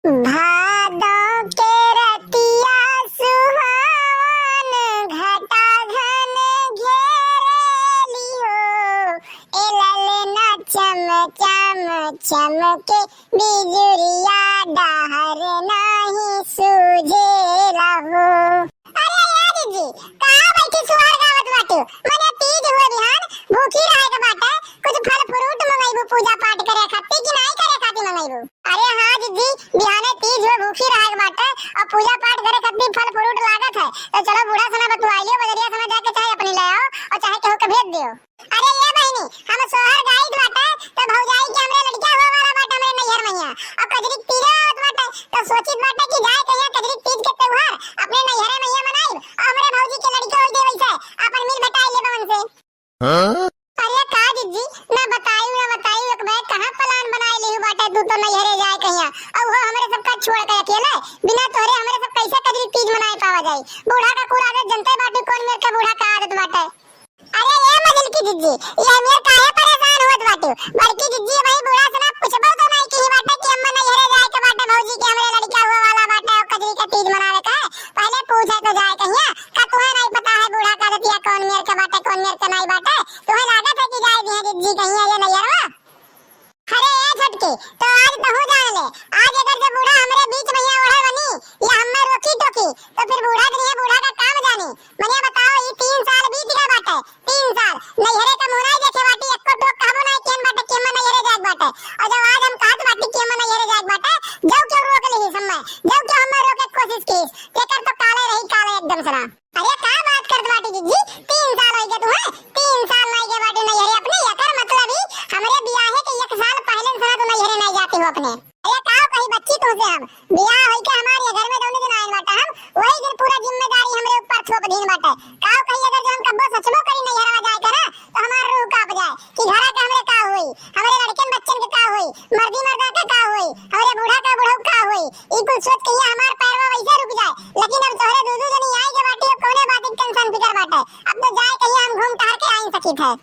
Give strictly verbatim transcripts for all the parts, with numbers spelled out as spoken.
भादों के रतिया सुहावन, घटा घन घेरेली हो, ए ललना चम चम चमके बिजुरिया, डहर नाही सूझेला हो। अरे ए जिज्जी, कहाँ बैठी सुहार गावत बाटू? मने तीज हुए बिहान भूखी रहे के बाटे, कुछ फल फ्रूट मंगइबू पूजा पाठ करे खातिर कि नाई करे खातिर मंगइबू? अरे हाँ जिज्जी, बिहाने तीज हुए भूखी रहे के बाटे और पूजा पाठ करे खातिर फल फ्रूट लागत है, तो चलो बूढ़ा सना बतुआई लियो, बजरिया सना जाके चाहे अपनी ले आओ और चाहे केहू के भेज दियो। अरे ए बहिनी, हम सोहर गाइत बाटे, त भौजाई के हमरे लड़िका हुए वाला बाटे हमरे नैहर मइहाँ। अब कजरी के तीजो आवत बाटे, त सोचित बाटे कि जाए कहिया कजरी के तीज के त्योहार अपने नैहरे मइहाँ मनाइब, और हमरे भौजी के लड़िका होई देवै से, आपन मिल भेटाई लेबे उनसे। हाँ? अरे का जिज्जी, ना बतायू, ना बतायू, एक बे कहाँ plan बनाए लिहू बाटे, तू तो नैहरे जाए कहिया, और वो हमरे सबका छोड़ के अकेले, बिना तोहरे हमरे सब कैसे कजरी के तीज मनाए पावा जाई? बूढ़ा का कुल आदत जनते बाटू, कौन मेर के बूढ़ा का आदत बाटे। अरे ए मजल की जिज्जी, ये मेर काहे परेशान होत बाटू? बड़की जिज्जी भाई बूढ़ा से ना पूछबो तो नहीं की बाटे कि अम्मा नैहरे जाए के बाटे, भौजी के हमरे लड़िका हुए वाला बाटे और कजरी के तीज मनावे का है। पहले पूछे तो जाए कहिया, का तुहे नहीं पता है बूढ़ा का रतिया कौन मेर के बाटे, कौन मेर के नहीं बाटे? तुहे लागत है कि जाए दिहे जिज्जी कहिया ये नैहरवा? अरे ए छोटकी, तो आज तहू जान ले, आज अगर जब बूढ़ा हमरे बीच में यहाँ ओढ़े बनी, या हमें रोकी टोकी, तो फिर बूढ़ा के लिए बूढ़ा का काम जानी। मने बताओ, ई तीन साल बीत गए बाटे, तीन साल नैहरे का मुँह नहीं देखे बाटी, एको टोक कहबो नहीं केन बाटे कि हमें नैहरे जाए बाटे। और जब आज हम कहत बाटी कि हमें नैहरे जाए बाटे, जब क्यों रोक ली समय, जब क्यों हमें रोके के कोशिश की, तेकर तो काले रही काले एकदम से ना। अरे का बात करत बाटी जिज्जी, तीन साल होई गए तुहे, तीन साल नहीं गए बाटी नैहरे अपने, एकर मतलब ही हमरे बियाहे के एक साल पहले से ना तू नैहरे नहीं जाती हो अपने। अरे का कही बच्ची तुमसे हम, बियाह होई के हमारे घर में जौने दिन आयल बाटे हम, वही दिन पूरा जिम्मेदारी हमरे ऊपर थोप दीन बाटे। का कही अगर जो हम कब्बो सचबो करी नैहरवा जाए के ना, तो हमार रूह कांप जाए कि घरा के हमरे का होई, हमरे लड़कन बच्चन के का होई, मर्दी मर्दा के का होई, हमरे बूढ़ा का बुढ़ऊ का होई। ई कुल सोच के ये हमार पैरवा वैसे रुक जाए, लेकिन अब तोहरे दू दू जनी आई के बाटी, अब कौने बात के tension फिकर बाटे? अब तो जाए कहिया हम घूम टहर के आई सकित है।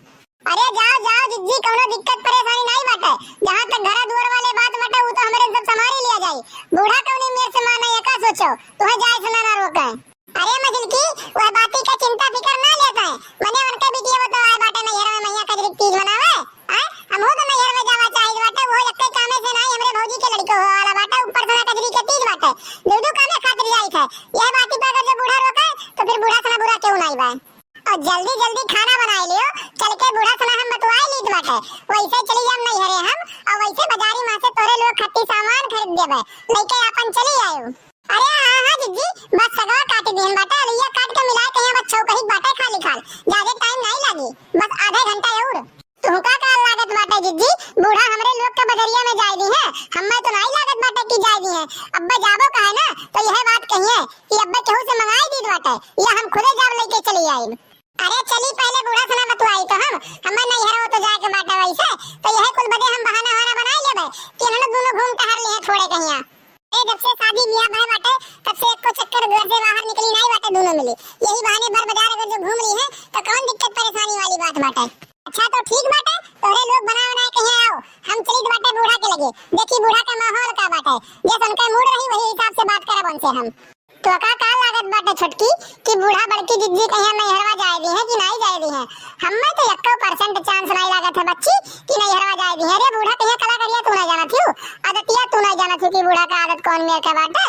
अरे जाओ जाओ जिज्जी, कौनो दिक्कत परेशानी नहीं बाटे। जहाँ तक घरा दुआर वाले बात बाटे, वो तो हमरे सब संभारी लिया जाई। बूढ़ा कौनी मेर से माने, एका सोचो, तुहे जाए से ना, ना रोके। अरे मजल की, वह बाती का चिंता फिकर ना लेत है। मने उनके बिटिया वो तो आए बाटे नैहर में मैया कजरी तीज मनावे। आय, हमहू तो नैहर में जावा चाहित बाटे, वो एक्के कामे से नाई, हमरे भौजी के लड़िको हुए वाला बाटे, ऊपर से ना कजरी के तीज बाटे। दू दू कामे खातिर जाइत है। यह बाती पर अगर जो बूढ़ा रोके, तो फिर बूढ़ा से ना बुरा क्यों नाई बा? और जल्दी जल्दी खाना बनाई लियो, चल के बूढ़ा से ना हम बतुआई लीत बाटे। वैसे चली जाम नैहरे हम, और वैसे बाजारी माँ से तोरे लोग खत्ती सामान खरीद देबे, लेके अपन चली आयो। अरे हाँ, हाँ, जिज्जी, बस सगवा काट दिहन बाटे, अलुइया काट के मिलाए के यहाँ बस छौकही बाटे खाली खाल, ज्यादा time नहीं लागी, बस आधा घंटा और। तुहका का लागत बाटे जिज्जी, बूढ़ा हमरे लोग के बजरिया में जाए दी है? हमें तो नहीं लागत बाटे कि जाए दी है। अब्बे जाबो कहे ना, तो यह बात कहिए कि अब्बे केहू से मंगाई दीत बाटे, या हम खुदे जाब लेके चली आइब। अरे चली पहले बूढ़ा से ना बतुआई तो हम, हमें नैहर हो तो जाए के बाटे वैसे, तो यह कुल बदे हम बहाना वहाना बनाई लेबे कि हम दोनों घूम टहर लिए थोड़े कहिया। ए, जब से शादी बियाह भय बाटे, तब से एको चक्कर घर से बाहर निकली नहीं बाटे दोनों मिली। यही बहाने भर बाजार अगर जो घूम रही है, तो कौन दिक्कत परेशानी वाली बात बाटे? अच्छा तो ठीक बाटे, तोहरे लोग बना बनाए कहीं आओ, हम चलित बाटे बूढ़ा के लगे, देखी बूढ़ा का माहौल का बाटे, जैसन के मूड रही वही हिसाब से बात करब उनसे हम। तो का, का लागत बाटे छोटकी कि बूढ़ा बड़की जिज्जी कहिया नैहरवा जाए दी है कि नहीं जाए दी है? हमें तो एको percent chance नहीं लागत है बच्ची कि नैहरवा जाए दी है। अरे बूढ़ा कहिया कला करिया तू नहीं जानत हियो, आदतिया तू नहीं जानत हियो कि बूढ़ा का आदत कौन मेर का बाटे।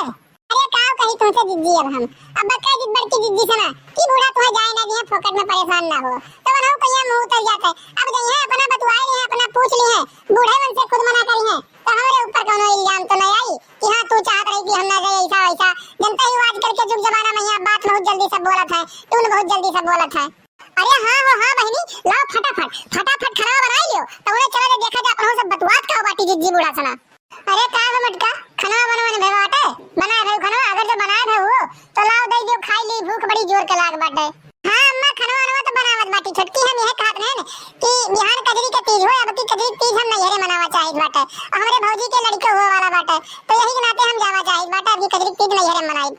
अरे का कही तुमसे जिज्जी अब हम, अब कह दी बड़की जिज्जी से ना कि बूढ़ा तुम्हें जाए ना दी है, फोकट में परेशान ना हो, तो वनहु कहिया मुँह उतर जाते। अब जइहे अपना बतुआई ली है, अपना पूछ ली है, बूढ़े मन से खुद मना करी है, तो हमरे ऊपर कौनो इल्जाम तो नहीं आई कि हाँ तू चाहत रही कि हम ना जाए ऐसा वैसा। जनता ही आजकल के जुग जमाना में यहाँ बात बहुत जल्दी सब बोलत है, टून बहुत जल्दी सब बोलत है। अरे हाँ हो हाँ बहिनी, लाओ फटाफट, फटाफट खाना बनाई लियो, तो उन्हें चलो दे देखा जा अपना सब बतुआत का बाटी जिज्जी बूढ़ा सना। अरे का हो मटका, खाना बनवा ने भेवा बाटे? बनाए भाई खाना, अगर जो बनाए भाई हो तो लाओ दे दियो खाई ली, भूख बड़ी जोर के लाग बाटे। हाँ अम्मा, खाना वाना तो बनावत बाटी छोटकी, हम यह कहत रहन कि बिहान कजरी के तीज हो, अब की कजरी के तीज हम नैहरे मनावा चाहित बाटे, और हमरे भौजी के लड़िको हुए वाला बाटे, तो यही के नाते हम जावा चाहित बाटे, अब की कजरी के तीज नैहरे मनाई।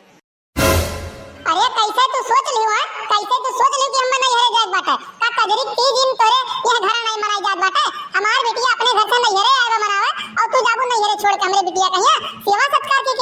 अरे कैसे तू सोच लियो है, कैसे तू सोच लियो कि हम नैहरे जाए बाटे? का कजरी के तीज इन तोरे यह घर नहीं मनाई जात बाटे? हमार बिटिया अपने घर से नैहरे आए बा मनावे, और तू जाबू नैहरे छोड़ के हमरे बिटिया कहिया सेवा सत्कार की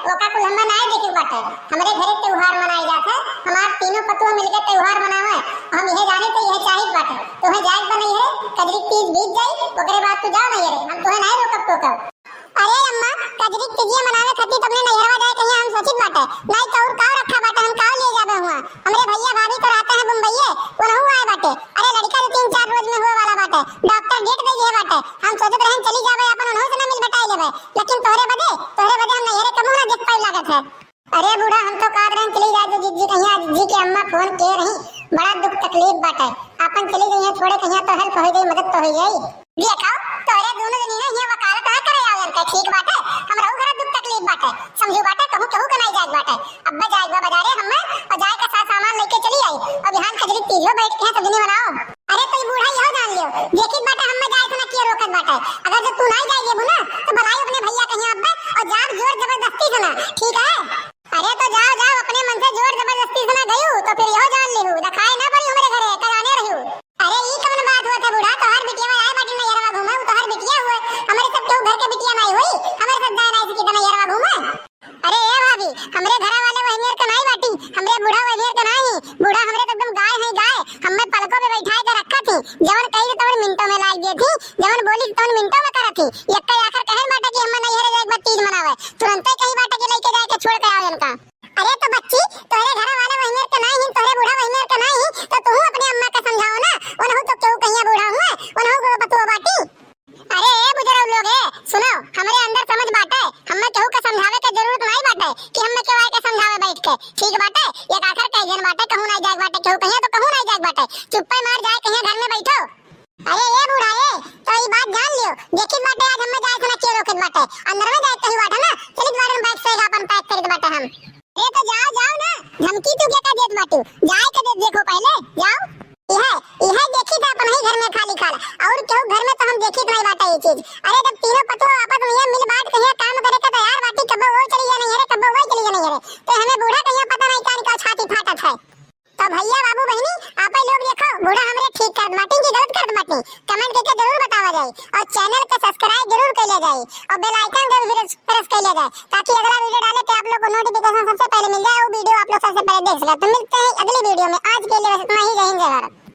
ओका कुल हम्मे नाय देखे बाटे। हमरे घरे त्योहार मनाए जात है, हमार तीनों पतोह मिलके त्योहार मनावे। हम यह जाने तो यह चाहित बाटे। तोहे जाए के बा नैहरे, कजरी तीज बीत जाई, ओकरे बाद तू जाओ नैहरे, हम तोहे नाय रोकब टोकब। अरे अम्मा, कजरी तीजिया मनावे खातिर तुमने नैहरवा जाए कहिया हम सोचित बाटे। नाय तो और काव रखा बाटे, हम काव लिए जाबे हुआ। हमरे भैया भाभी तो रहते हैं बम्बईये, उनहु आए बाटे। अरे लड़का तो तीन चार रोज में हुए वाला बाटे, डॉक्टर डेट दे दिए बाटे। हम सोचत रहन चली जाबे, अपन उनहु से ना मिल बटाई लेबे, लेकिन तोहरे बदे, तोहरे बदे हम नैहरे कबहू ना देख पाई लागत है। अरे बूढ़ा, हम तो कहत रहन चली जाए तो जीजी कहिया, जीजी के अम्मा फोन के रही, बड़ा दुख तकलीफ बाटे, अपन चली गई है, थोड़े कहिया तो हेल्प हो जाई, मदद तो हो जाई। देखो, तोहरे दोनों जनी ने ये वकालत ना करे आओ इनके, ठीक बाटे, हमरहू घरा दुख तकलीफ बाटे, समझू बाटे, कहूँ केहू के नाई जाए बाटे। अब्बे जाए बा बाजारे हम्मे, और जाए के साथ सामान लेके चली आई, और बिहान कजरी तीजो बैठ के सब जनी मनाओ। अरे तो ई बूढ़ा यहो जान लियो, देखित बाटे हम्मे जाए से ना किया रोकत बाटे। अगर जो तू नाई जाए जेबू ना, तो बुलाई अपने भैया कहिया अब्बे, और जाब जोर जबरदस्ती से ना, ठीक है? अरे तो जाओ, जाओ, अपने मन से जोर जबरदस्ती से ना गयू, तो फिर यहो जान लिहू, देखाए ना पड़ी हमरे घरे, कराने रहियो। अरे ई कौन बात होत है बूढ़ा, तोहर बिटिया आए बाटी नैहरवा घूमे, उ तोहर बिटिया हुए, हमरे सब केहू घर के बिटिया नाई हुई, हमरे सब जाए नाई सकी नैहरवा घूमे। अरे ए भाभी, हमरे घरा वाले वही मेर के नाई बाटी, हमरे बूढ़ा वही मेर के नाई, बूढ़ा हमरे तो एकदम गाय है गाय, हम्मे पलकों पे बैठाए के रखा थी, जवन कही तवन मिनटों में लाइ दे थी, जवन बोली तवन मिनटों में करत थी, यक्का आखर कहे बाटे कि हम्मे नैहरे जाए के बाद तीज मनावे, तुरंते कही बाटे कि लइके जाए के छोड़ के आओ इनका। अरे तो बच्ची, तोहरे घरा वाला वही मेर के नाई ही, तोहरे बूढ़ा वही मेर के नाई ही, तो तू अपने अम्मा के समझाओ ना, उनहु तो केहू कहिया बूढ़ा हुए, उनहु के बतुआ बाटी। अरे ए बुजुर्ग लोग, ए सुनो, हमरे अंदर समझ बाटे, हम्मे केहू के समझावे के जरूरत नाई बाटे कि हम्मे केहू आए के समझावे बैठ के, ठीक बाटे? एक आखर कह जन बाटे, कहूँ नाई जाए बाटे, केहू कहिया तो कहूँ नाई जाए बाटे, चुप्पे मार जाए कहिया घर में बैठो। अरे ए बूढ़ा ए, तो ई बात जान लियो, देखित बाटे आज हम्मे जाए से ना के रोकत बाटे, अंदर में जाए कही बाटे ना, चलित बाटे बैग सैग अपन पैक करित बाटे हम। अरे तो जाओ, जाओ ना, धमकी तू के का देत बाटू, जाए के दे, देखो पहले, जाओ। यह, यह देखित है अपन ही घर में खाली खाल, और केहू घर में तो हम देखित नहीं बाटे ये चीज। अरे जब तीनों पतोह आपस में ये मिल बांट के ये काम करे के तैयार बाटी, कब्बो वो चली जा नैहरे, कब्बो वो चली जा नैहरे, तो हमें बूढ़ा कहिया पता नहीं कान का छाती फाटत है। तो भैया बाबू बहिनी, आप ही लोग देखो, बूढ़ा हमरे ठीक करत बाटी कि गलत करत बाटी, कमेंट करके जरूर बतावा जाए और चैनल के सब्सक्राइब जरूर कइले जाए और बेल आइकन के भी प्रेस, प्रेस कइले जाए, ताकि अगला वीडियो डाले के आप लोग को नोटिफिकेशन सबसे पहले मिल जाए और वीडियो आप लोग सबसे पहले देख सके। तो मिलते हैं अगली वीडियो में, आज के लिए बस इतना ही। जय हिंद, जय भारत।